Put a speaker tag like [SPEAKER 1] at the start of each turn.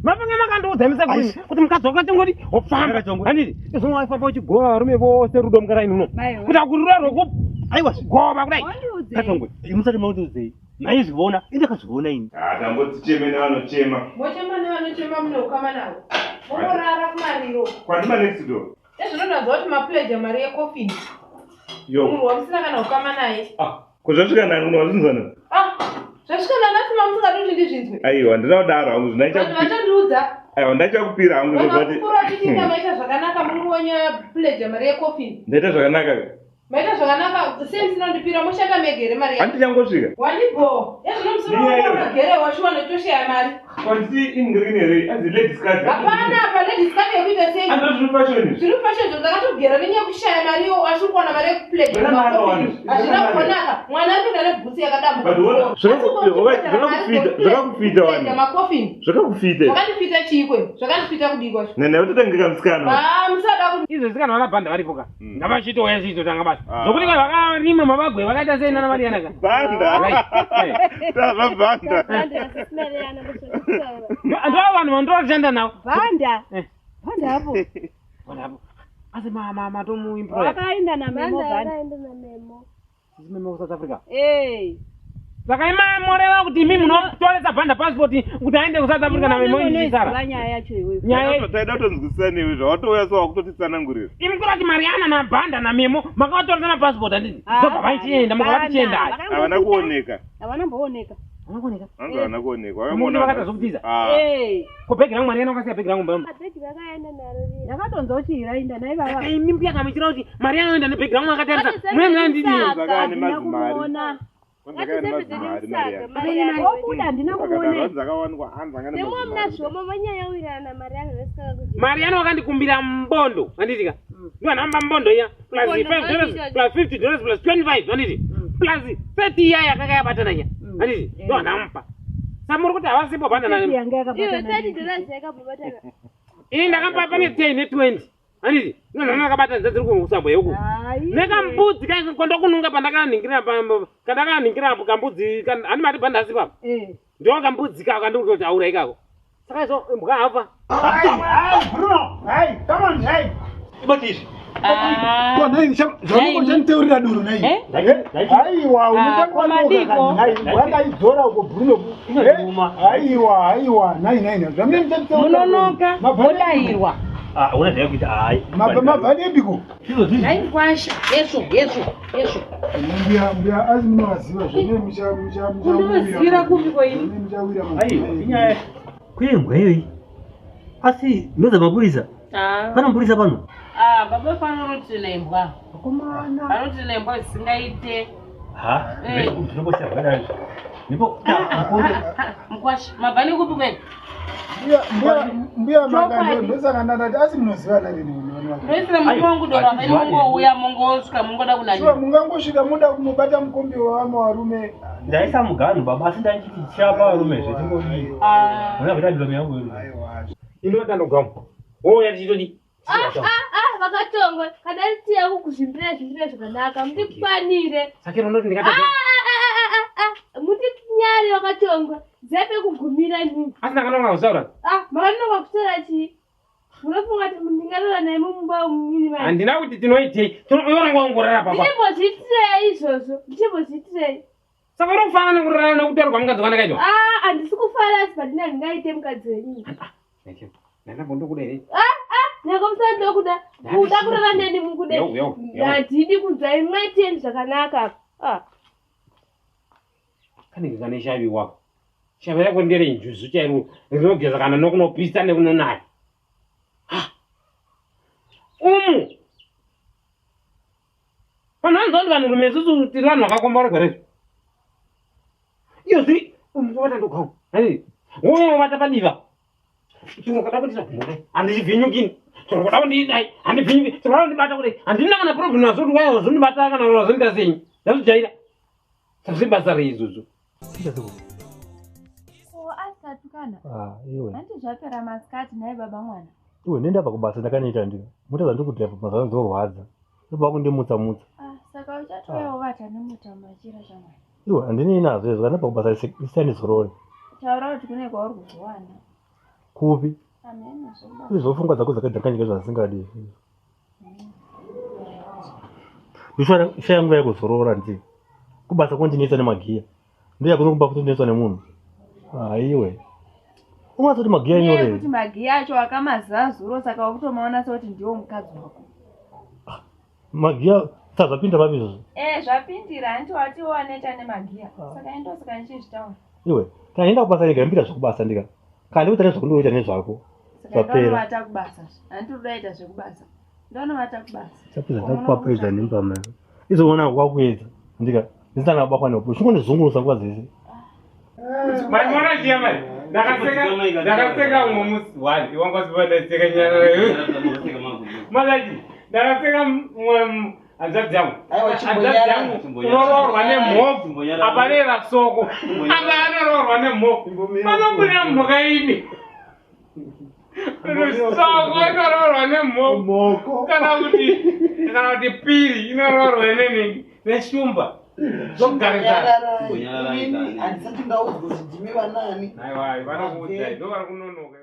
[SPEAKER 1] Mapanga makandiudza imi sekuru kuti mukadzi wako achingoti wofamba. Handiti izvo waifamba uchigova varume vose rudo mukaraini uno. Kuti akurura rwoko
[SPEAKER 2] Aiwa
[SPEAKER 1] gova kudai.
[SPEAKER 2] Katongwe, musati maundiudzei. Maizviona, ini ndakazviona ini.
[SPEAKER 3] Ah, tamboticheme nevanochema.
[SPEAKER 4] Mochema nevanochema mune ukama navo. Mongorara kumariro.
[SPEAKER 3] Kwandima next door.
[SPEAKER 4] Ezvinonanzwa kuti mapledger mari yecoffin.
[SPEAKER 3] Yo.
[SPEAKER 4] Munhu wamusina kana ukama naye.
[SPEAKER 3] Ah, ko zvasvika nani uno wazvinzwa nani?
[SPEAKER 4] Ah, zvasvika nanhasi mamusingadi kuti ndizvinzwe.
[SPEAKER 3] Aiwa, ndina kudaro hangu zvino
[SPEAKER 4] Vanhu vachandiudza.
[SPEAKER 3] Aiwa, ndachakupira hangu
[SPEAKER 4] Vanhu
[SPEAKER 3] zvobati.
[SPEAKER 4] vakupfuura vachiti inga maita zvakanaka murume wenyu apledger mari yecoffin.
[SPEAKER 3] Ndaita zvakanaka.
[SPEAKER 4] Maita zvakanaka sei musina kundipira moshanda mega here mari yacho?
[SPEAKER 3] Handichangosvika.
[SPEAKER 4] Wandibhowa. Ezvino musoro wangu unogere washuwa netoshaya mari.
[SPEAKER 3] Kwandisi ingreen here? Anzi ladies card.
[SPEAKER 4] Hapana apa ladies card yekuita sei?
[SPEAKER 3] Anzi zviri fashion.
[SPEAKER 4] Zviri fashion zvo ndakatogera nenyaya yekushaya mari yo asi uri kuwana mari yekupledge. Hazvina kunaka. Mwana ari kuenda nebhutsu yakadambuka.
[SPEAKER 3] Zvakakufita, zvakakufita wani.
[SPEAKER 4] Makofini.
[SPEAKER 3] Zvakakufita.
[SPEAKER 4] Zvakandifita chiiko? Zvakandifita kudii kwacho?
[SPEAKER 3] Nene utotanga musikana.
[SPEAKER 4] Ah, musada ku
[SPEAKER 1] Izvo sikana vana bhanda varipo ka. Ngavachitouya chichitotanga basa. Zvokuti kana vakarima mabagwe vakaita sei nana Mariana ka.
[SPEAKER 3] Bhanda. Tava bhanda.
[SPEAKER 1] Ndo vanhu vandinoshanda navo.
[SPEAKER 5] Bhanda. Bhanda apo.
[SPEAKER 1] Bhanda apo. Asi mama matomuemployer.
[SPEAKER 5] Wakaenda na memo
[SPEAKER 6] Bhanda
[SPEAKER 5] bhanda.
[SPEAKER 6] akaenda namemo.
[SPEAKER 1] Sisi memo kuSouth Africa.
[SPEAKER 5] Eh.
[SPEAKER 1] Saka ima moreva kuti imi munotoresa bhanda passport kuti aende kuSouth Africa na memo ichisara.
[SPEAKER 5] Unoziva nyaya yacho iwewe.
[SPEAKER 1] Nyaya
[SPEAKER 3] Taida kutonzwisisa newe zvawatouya so wakutotitsanangurira.
[SPEAKER 1] imi kurati Mariana na bhanda na memo makavatoresa na passport handiti. Ndobva vachienda mukavati chiendai.
[SPEAKER 3] Havana kuoneka.
[SPEAKER 5] Havana mbooneka.
[SPEAKER 1] Havana kuoneka.
[SPEAKER 3] Vanzi havana kuonekwa.
[SPEAKER 1] Mukuti vakaita zvokutiza.
[SPEAKER 3] Ah.
[SPEAKER 5] Eh.
[SPEAKER 1] Ko bhegi rangu Mariana wakasiya bhegi rangu mumba.
[SPEAKER 6] Bhegi rakaenda naro riya.
[SPEAKER 5] Ndakatonzwa kuti raenda naye baba.
[SPEAKER 1] Imi mbuya kamuchira kuti Mariana oenda nebhegi rangu akatarisa. Mune muna ndidi.
[SPEAKER 3] Zvakaya
[SPEAKER 5] Handina
[SPEAKER 3] nemazimari.
[SPEAKER 5] kumuona.
[SPEAKER 3] Zvakaya nemazimari Mariana.
[SPEAKER 5] Obuda handina kumuona.
[SPEAKER 3] Hanzi akawanikwa hanzi anga
[SPEAKER 6] Nemo muna
[SPEAKER 3] nemazimari.
[SPEAKER 6] zvoma manyanya wirirana naMariana nesikaka kuti.
[SPEAKER 1] Mariana wakandikumbira mbondo handiti ka. Ndiwanhamba mbondo iya plus
[SPEAKER 6] Mbondo
[SPEAKER 1] $5
[SPEAKER 6] vachiita-
[SPEAKER 1] plus $50 plus 25 handiti plus 30 iya yakanga yabatana iya handiti ndiwanhamupa. Saka muri kuti havasipo bhanda nani.
[SPEAKER 5] Yanga
[SPEAKER 6] Iyo
[SPEAKER 5] yakabatana.
[SPEAKER 6] $30 yakabatana.
[SPEAKER 1] Ini ndakapa pane 10 ne 20 handiti ndinonhana ndakabatanidza dziri kusambo yeuku.
[SPEAKER 5] Hai.
[SPEAKER 1] Nekambudzi kondokununga pandakaningira kandakaningira apo kambudzi handi mati bhanda asi papo.
[SPEAKER 5] Eh.
[SPEAKER 1] Ndiwo kambudzi kako kandiri kutotaura ikako. Saka izvo imbwa hapa.
[SPEAKER 7] Hey, Bruno, hey, come on, hey.
[SPEAKER 2] Ibati izvi.
[SPEAKER 7] Ko nei zvamunochanditeurira duro nei? Aiwa,
[SPEAKER 4] komadiko.
[SPEAKER 7] unotanga uko Bruno. Aiwa, aiwa, nai nai nai. Zvamune muchanditeurira.
[SPEAKER 4] Munonoka modairwa.
[SPEAKER 2] Ah, una zvaya kuita hayi.
[SPEAKER 7] Mabva mabva nepiko?
[SPEAKER 4] Nhai kwasha. Yesvo, yesvo, yesvo.
[SPEAKER 7] Mbuya, mbuya asi munovaziva zvene mucha mucha mucha.
[SPEAKER 4] Kundovazivira kupi ko ini?
[SPEAKER 7] Muchawira
[SPEAKER 2] Aiwa, inyaya. Kuye iyoyi. Asi ndoza mapurisa.
[SPEAKER 4] Ah.
[SPEAKER 2] Pana mapurisa pano.
[SPEAKER 4] Ah, baba vanotina imbwa.
[SPEAKER 2] Vakomana.
[SPEAKER 4] Vanotina imbwa dzisingaite.
[SPEAKER 2] Ha,
[SPEAKER 4] Eh.
[SPEAKER 2] ndinombosiya zvakadai. Ndipo mukonde.
[SPEAKER 4] Mukwasha, mabva nekupi kwenu?
[SPEAKER 7] Mbuya, mbuya, mbuya makando ndosaka ndandati asi munoziva nani nani.
[SPEAKER 4] Ndoisira murume wangu doro apa imi mungouya mungosvika mungoda
[SPEAKER 7] Shuwa
[SPEAKER 4] kunani.
[SPEAKER 7] mungangosvika muda kumubata mukombi wevamwe varume.
[SPEAKER 2] Ndaisa muganhu baba asi ndachiti chapa varume zvetingodii.
[SPEAKER 4] Ah.
[SPEAKER 2] Muna kuita milomo yangu iyoyi.
[SPEAKER 7] Aiwa.
[SPEAKER 1] Ini watandogama. Wouya tichitodi.
[SPEAKER 6] Ah ah ah vakatongwa. Kana tiya kukuzvimbira zvimbira zvakanaka. Mundikwanire.
[SPEAKER 1] Saka unoti ndikatadza.
[SPEAKER 6] Ah ah ah ah ah. Mundinyare vakatongwa. Zepe kugumira nini.
[SPEAKER 1] Asi ndakanonga kutaura.
[SPEAKER 6] Ah, makanonoka kutaura chii? Munofunga kuti ndingarara naye mumba umu mani?
[SPEAKER 1] Handina kuti tinoitei. Tinoona wangorara papa.
[SPEAKER 6] Ndichimbozviitirei izvozvo. Ndichimbozviitirei.
[SPEAKER 1] Saka uri kufanana nekurara nekutaura kwamukadzi kwandakaitwa.
[SPEAKER 6] Ah, handisi kufara asi but ndingaite mukadzi wenyu.
[SPEAKER 1] Ndandambondokuda here?
[SPEAKER 6] Ah ah, nyangwe musati ndokuda. Kuda kurara neni mukude.
[SPEAKER 1] Yo, yo, yo.
[SPEAKER 6] Handidi kunzwa imwaiteni zvakanaka apa. Ah.
[SPEAKER 1] Kanenge kane shavi wako. Shavi rako ndere njuzu chairo rinogeza kana nokunopisa nekunonaya. Ah. Umu. Vanhu vanonzwa kuti vanhurume isusu tiri vanhu vakakomborerwa rezvo. Iyo zviri umu wata ndogawo. Handiti. Wouya wavata padiva. Chero kada kuti kudai handivhinyukini. Chero kuda kundidai handivhinyuki. Chero kuda kundibata kudai handina kana problem nazvo kuti waya wazondibata kana wazondiita sei. Ndazvijaira. Saka basa rei izvozvo.
[SPEAKER 8] Ko asikatukana.
[SPEAKER 2] Ah, iwe.
[SPEAKER 8] Hanti zvapera masikati nhai baba mwana.
[SPEAKER 2] Iwe nendabva kubasa ndakanoita ndika. Mota dzandiri kudhiraivha mazuva ano dzorwadza. Ndobva kundimutsa mutsa.
[SPEAKER 8] Ah, saka uchatouya wovata nemota mumachira shamwari.
[SPEAKER 2] Iwe handinei nazvo izvo kana ndabva kubasa isani zorore.
[SPEAKER 8] Taura kuti kune kwauri kuzowana.
[SPEAKER 2] Kupi?
[SPEAKER 8] Amene zvekubasa.
[SPEAKER 2] Izvo pfungwa dzako dzakadhakanyika zvasingadi. Ndishaya nguva yekuzorora ndi. Kubasa kondinetsa nemagiya. Ndoya kuno kumba kutondinetsa nemunhu. Haiwe. Ungazi kuti magiya
[SPEAKER 8] Nyaya
[SPEAKER 2] nyore.
[SPEAKER 8] yekuti magiya acho akamaziva zuro saka wakutomaona sekuti ndiwo mukadzi wako.
[SPEAKER 2] Magiya sazvapinda papi izvozvo.
[SPEAKER 8] Eh, zvapindira hanti wati waneta nemagiya. Saka endo saka ndichizvitaura.
[SPEAKER 2] Iwe, kana enda kubasa rega mbira zvekubasa ndika. Kana ndikuita nezvakundoita nezvako.
[SPEAKER 8] Saka
[SPEAKER 2] Zvapera.
[SPEAKER 8] ndonovata kubasa. Hanti unoita zvekubasa. Ndonovata kubasa.
[SPEAKER 2] Chapedza ndakupapedza nembama. Izoona kwakuedza. Ndika. Ndisana kubakwa nepo. Chingondizungurusa nguva dzese.
[SPEAKER 1] Maimona chiya mai. Ndakaseka ndakaseka umwe musi wani iwangaziva ndaseka nyarara. Mazaji ndakaseka mumwe hanzvadzi yangu.
[SPEAKER 9] Aiwa,
[SPEAKER 1] Hanzvadzi yangu unoroorwa nemhofu aparera soko. Anga anoroorwa nemhofu. Panobuda mhuka ini. Soko inoroorwa nemhofu.
[SPEAKER 7] Moko.
[SPEAKER 1] Kana kuti piri inoroorwa nenhingi neshumba. Zvogarisana.
[SPEAKER 9] Handisati ndaudzwa kuti ndimi vanani.
[SPEAKER 1] Aiwa, vanokuudzai ndo vari kunonoka.